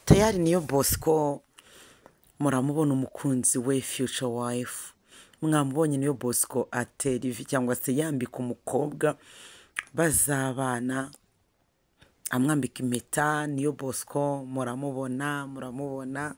Tayari Niyo Bosco muramubona, umukunzi we, future wife, mwamubonye. Niyo Bosco atera ivi cyangwa se yambika umukobwa bazabana, amwambika impeta. Niyo Bosco muramubona, muramubona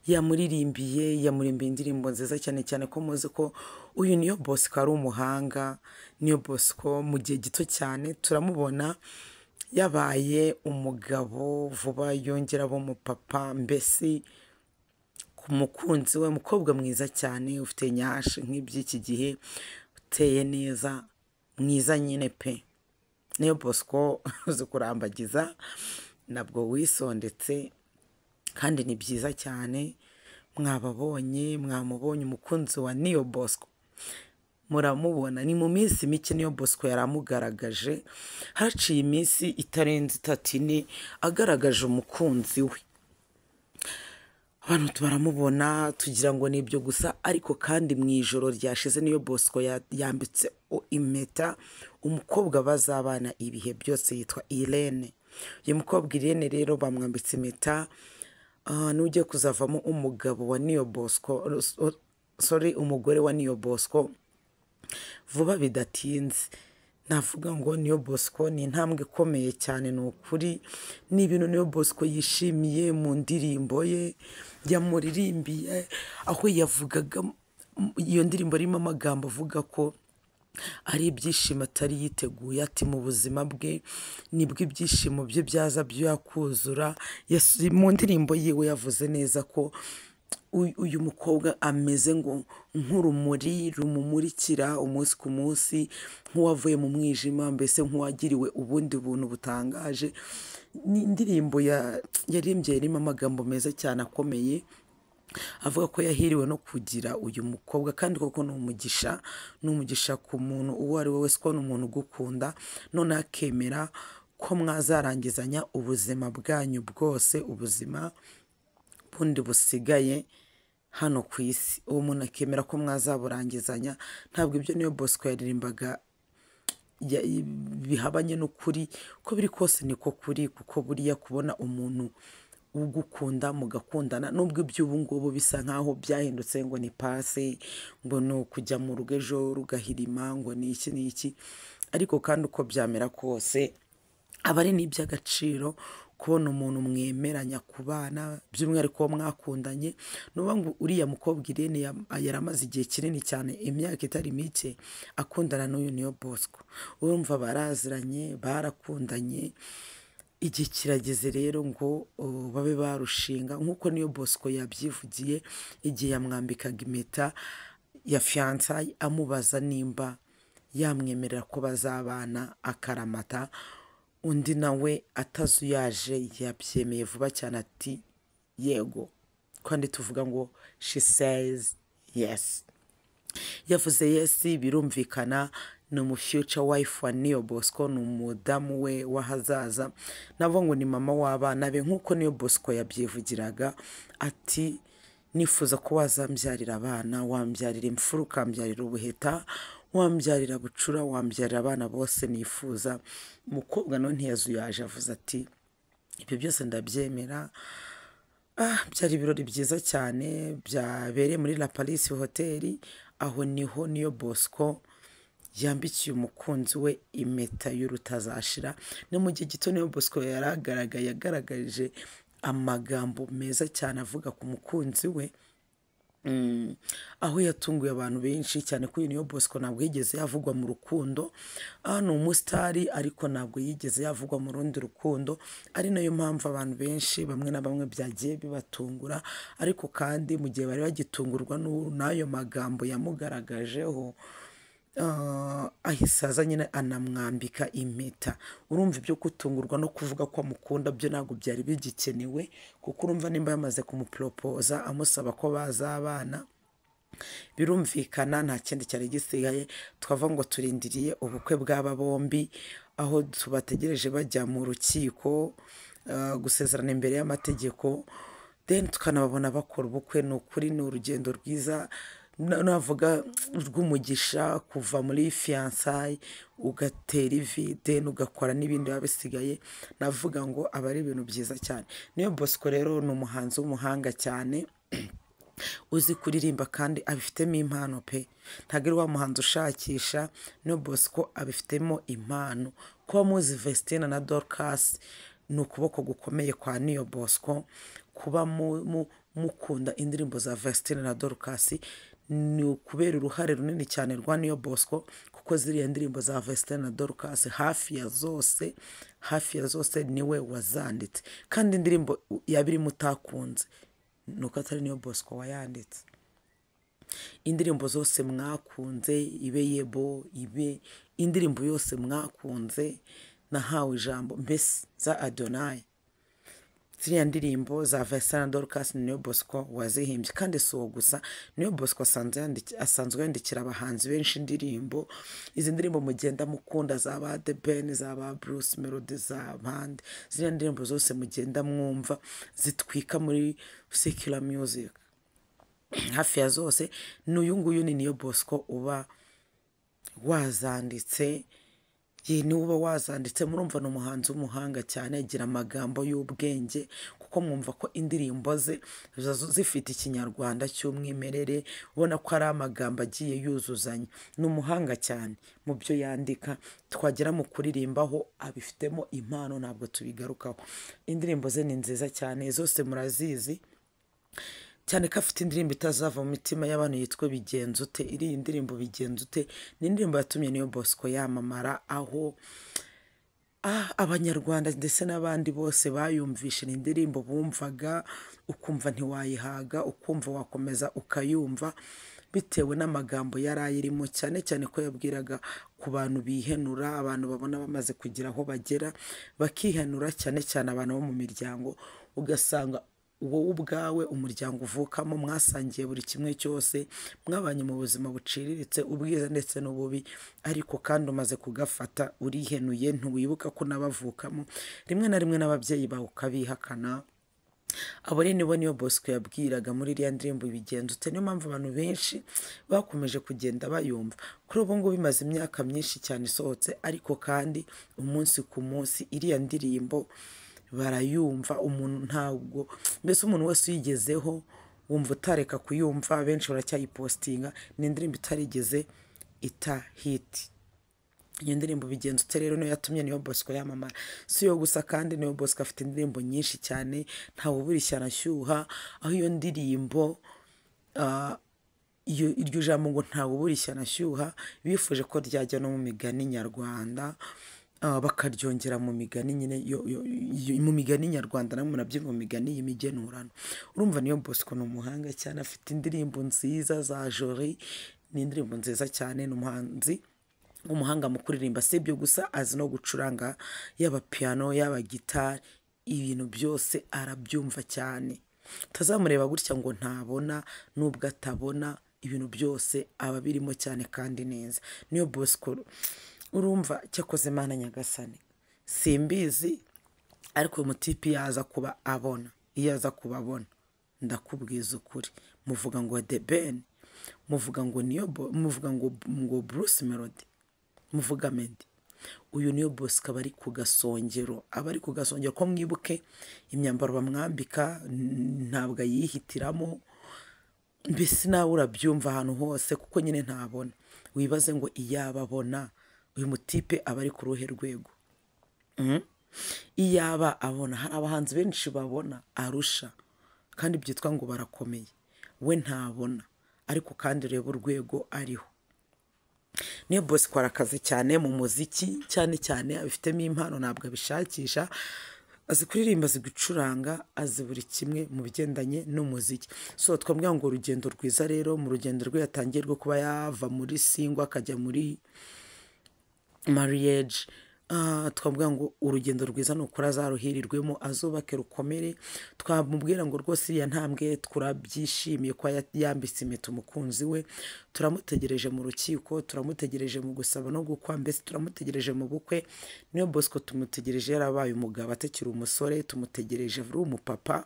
yamuririmbiye, yamurimbiye indirimbo nziza cyane cyane ko muzi ko uyu Niyo Bosco ari umuhanga. Niyo Bosco mu gihe gito cyane turamubona yabaye umugabo vuba, yongera aba umupapa. Mbese ku mukunzi we, umukobwa mwiza cyane, ufite nyashi nk'iby'iki gihe, uteye neza, mwiza nyine pe. Niyo Bosco uzi kurambagiza, ntabwo wisondetse kandi ni byiza cyane. Mwababonye, mwamubonye, umukunzi wa Niyo Bosco muramubona. Ni mu minsi mike Niyo Bosco yari amugaragaje, haciye iminsi itarenze 3, 4 agaragaje umukunzi we, abantu baramubona, tugira ngo ni ibyo gusa. Ariko kandi mu ijoro ryashize Niyo Bosco yambitse impeta umukobwa bazabana ibihe byose, yitwa Irene. Uyu mukobwa Irene rero bamwambitse impeta, n'ugiye kuzavamo umugabo wa Niyo Bosco, sorry, umugore wa Niyo Bosco vuba bidatinze. Navuga ngo Niyo Bosco ni intambwe ikomeye cyane, ni ukuri. Ni ibintu Niyo Bosco yishimiye mu ndirimbo ye yamuririmbiye, aho yavugaga, iyo ndirimbo irimo amagambo avuga ko ari ibyishimo atari yiteguye, ati mu buzima bwe nibwo ibyishimo bye byaza byakuzura. Mu ndirimbo yiwe yavuze neza ko uyu mukobwa ameze ngo nk'urumuri rumumurikira umunsi ku munsi, nk'uwavuye mu mwijima, mbese nk'uwagiriwe ubundi buntu butangaje. Ni indirimbo yaririmbye irimo amagambo meza cyane akomeye, avuga ko yahiriwe no kugira uyu mukobwa. Kandi koko ni umugisha, ni umugisha ku muntu uwo ari we wese kubona umuntu ugukunda, noneho akemera ko mwazarangizanya ubuzima bwanyu bwose, ubuzima bundi busigaye hano ku isi, uwo muntu akemera ko mwazaburangizanya. Ntabwo ibyo Niyo Bosco yaririmbaga bihabanye n'ukuri, uko biri kose niko kuri, kuko buriya kubona umuntu ugukunda mugakundana, nubwo iby'ubu ngubu bisa nkaho byahindutse, ngo ni pase, ngo ni ukujya mu rugo ejo rugahirima, ngo ni iki n'iki, ariko kandi uko byamera kose aba ari n'iby'agaciro kubona umuntu mwemeranya kubana, by'umwihariko uwo mwakundanye. Ni ukuvuga ngo uriya mukobwa Irene yari amaze igihe kinini cyane, imyaka itari mike, akundana n'uyu Niyo Bosco. Urumva baraziranye, barakundanye, igihe kirageze rero ngo babe barushinga, nk'uko Niyo Bosco yabyivugiye igihe yamwambikaga impeta ya fiançailles, amubaza nimba yamwemerera ko bazabana akaramata. Undi nawe atazuyaje yabyemeye vuba cyane, ati yego. Kandi tuvuga ngo she says yes, yavuze yes, birumvikana ni umu future wife wa Niyo Bosco, ni umudamu we w'ahazaza, navuga ngo ni mama w'abana be, nk'uko Niyo Bosco yabyivugiraga, ati nifuza ko wazambyarira abana, wambyarira imfura, ukambyarira ubuheta, wambyarira bucura, wambyarira abana bose nifuza. Umukobwa nawe ntiyazuyaje, avuze ati ibyo byose ndabyemera. Byari ibirori byiza cyane byabereye muri La Paris Hotel, aho niho Niyo Bosco yambikiye umukunzi we impeta y'urutazashira. Ni mu gihe gito Niyo Bosco yaragaragaye, yagaragaje amagambo meza cyane avuga ku mukunzi we, aho yatunguye abantu benshi cyane ko uyu Niyo Bosco ntabwo yigeze yavugwa mu rukundo. Ni umusitari ariko ntabwo yigeze yavugwa mu rundi rukundo, ari nayo mpamvu abantu benshi bamwe na bamwe byagiye bibatungura. Ariko kandi mu gihe bari bagitungurwa n'ayo magambo yamugaragajeho, ahise aza nyine anamwambika impeta. Urumva ibyo gutungurwa no kuvuga ko amukunda byo ntabwo byari bigikenewe, kuko urumva nimba yamaze kumuporopoza amusaba ko bazabana, birumvikana nta kindi cyari gisigaye. Twavuga ngo turindiriye ubukwe bw'aba bombi, aho tubategereje bajya mu rukiko, gusezerana imbere y'amategeko, then tukanababona bakora ubukwe. Ni ukuri ni urugendo rwiza. navuga rw'umugisha, kuva muri fiançailles ugatera ivi then ugakora n'ibindi biba bisigaye, navuga ngo aba ari ibintu byiza cyane. Niyo Bosco rero ni umuhanzi w'umuhanga cyane, uzi kuririmba kandi abifitemo impano pe, ntabwo ari wa muhanzi ushakisha. Niyo Bosco abifitemo impano. Kuba muzi Vestine na Dorcas ni ukuboko gukomeye kwa Niyo Bosco. Kuba mukunda indirimbo za Vestine na Dorcas ni ukubera uruhare runini cyane rwa Niyo Bosco, kuko ziriya ndirimbo za Vestine na Dorcas hafi ya zose niwe wazanditse. Kandi indirimbo yaba irimo utakunze nuko atari Niyo Bosco wayanditse. Indirimbo zose mwakunze, ibe Yebo, ibe indirimbo yose mwakunze, Nahawe Ijambo, mbese za Adonai, ziriya ndirimbo za Vestine na Dorcas ni Niyo Bosco wazihimbye. Kandi si uwo gusa, Niyo Bosco asanzwe yandikira abahanzi benshi indirimbo. Izi ndirimbo mugenda mukunda za ba The Ben, za ba Bruce Melody, za bandi, ziriya ndirimbo zose mugenda mwumva zitwika muri secular music hafi ya zose, n'uyu nguyu ni Niyo Bosco uba wazanditse. Ni uba wazanditse. Murumva ni umuhanzi w'umuhanga cyane, agira amagambo y'ubwenge, kuko mwumva ko indirimbo ze zifite ikinyarwanda cy'umwimerere, ubona ko ari amagambo agiye yuzuzanya. Ni umuhanga cyane mu byo yandika, twagera mu kuririmbaho abifitemo impano, ntabwo tubigarukaho. Indirimbo ze ni nziza cyane, zose murazizi, cyane ko afite indirimbo itazava mu mitima y'abantu yitwa Bigenze Ute. Iriya ndirimbo Bigenze Ute ni indirimbo yatumye Niyo Bosco yamamara, aho abanyarwanda ndetse n'abandi bose bayumvishe. Ni indirimbo bumvaga ukumva ntiwayihaga, ukumva wakomeza ukayumva bitewe n'amagambo yari ayirimo, cyane cyane ko yabwiraga ku bantu bihenura, abantu babona bamaze kugira aho bagera bakihenura, cyane cyane abantu bo mu miryango. Ugasanga wowe ubwawe umuryango uvukamo mwasangiye buri kimwe cyose, mwabanye mu buzima buciriritse, ubwiza ndetse n'ububi, ariko kandi umaze kugafata urihenuye, ntiwibuka ko n'abavukamo rimwe na rimwe n'ababyeyi bawe ukabihakana. Abo rero nibo Niyo Bosco yabwiraga muri iriya ndirimbo Bigenze Ute. Niyo mpamvu abantu benshi bakomeje kugenda bayumva. Kuri ubu ngubu imaze imyaka myinshi cyane isohotse, ariko kandi umunsi ku munsi iriya ndirimbo barayumva. Umuntu ntabwo, mbese umuntu wese uyigezeho wumva utareka kuyumva, benshi baracyayipostinga. Ni indirimbo itarigeze ita hit. Iyo ndirimbo Bigenze Ute rero niyo yatumye Niyo Bosco yamamara. Si yo gusa kandi, Niyo Bosco afite indirimbo nyinshi cyane, ntawe ubura ishyano ashyuha, aho iyo ndirimbo iryo jambo ngo ntawe ubura ishyano ashyuha bifuje ko ryajya no mu migani nyarwanda, bakaryongera mu migani nyine, mu migani nyarwanda, namwe murabyumva, mu migani y'imigenurano. Urumva Niyo Bosco ni umuhanga cyane, afite indirimbo nziza za Jolie, ni indirimbo nziza cyane, ni umuhanzi umuhanga mu kuririmba. Si ibyo gusa, azi no gucuranga, yaba piano yaba gitari, ibintu byose arabyumva cyane. Utazamureba gutya ngo ntabona, nubwo atabona, ibintu byose aba birimo cyane kandi neza. Niyo Bosco urumva cyakoze Mana Nyagasani, simbizi, ariko uyu mutipi yaza kuba abona, iyo aza kuba abona ndakubwiza ukuri, muvuga ngo The Ben, muvuga ngo Niyo, muvuga ngo Bruce Melody, muvuga Meddy, uyu Niyo Bosco aba ari ku gasongero, aba ari ku gasongero. Ko mwibuke imyambaro bamwambika ntabwo ayihitiramo, mbese nawe urabyumva ahantu hose, kuko nyine ntabona. Wibaze ngo iyaba abona uyu mutipe aba ari ku ruhe rwego? Iyaba abona, hari abahanzi benshi babona arusha kandi byitwa ngo barakomeye, we ntabona, ariko kandi reba urwego ariho. Niyo Bosco arakaze cyane mu muziki, cyane cyane abifitemo impano, ntabwo abishakisha, azi kuririmba, azi gucuranga, azi buri kimwe mu bigendanye n'umuziki. So twamubwira ngo urugendo rwiza rero, mu rugendo rwe yatangiye rwo kuba yava muri single akajya muri marriage, twavuga ngo urugendo rwiza ni ukuri azaruhirirwemo, azubake rukomere. Twamubwira ngo rwose iriya ntambwe turabyishimiye ko yambitse impeta umukunzi we, turamutegereje mu rukiko, turamutegereje mu gusaba no gukwa, mbese turamutegereje mu bukwe. Niyo Bosco tumutegereje yarabaye umugabo atakiri umusore, tumutegereje ari umupapa,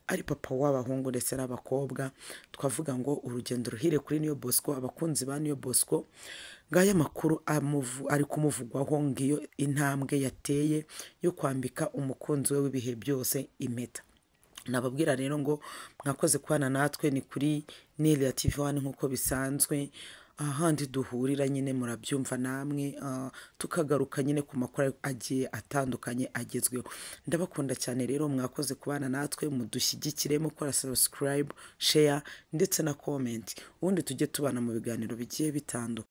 ari papa w'abahungu ndetse n'abakobwa. Twavuga ngo urugendo ruhire kuri Niyo Bosco, abakunzi ba Niyo Bosco. Ngaya amakuru ari kumuvugwaho, ngiyo intambwe yateye yo kwambika umukunzi we w'ibihe byose impeta. Nababwira rero ngo mwakoze kubana natwe, ni kuri Niliya TV One nk'uko bisanzwe, ahandi duhurira nyine murabyumva namwe, tukagaruka nyine ku makuru agiye atandukanye agezweho. Ndabakunda cyane rero, mwakoze kubana natwe, mudushyigikire mukora subscribe, share ndetse na comment, ubundi tujye tubana mu biganiro bigiye bitandukanye.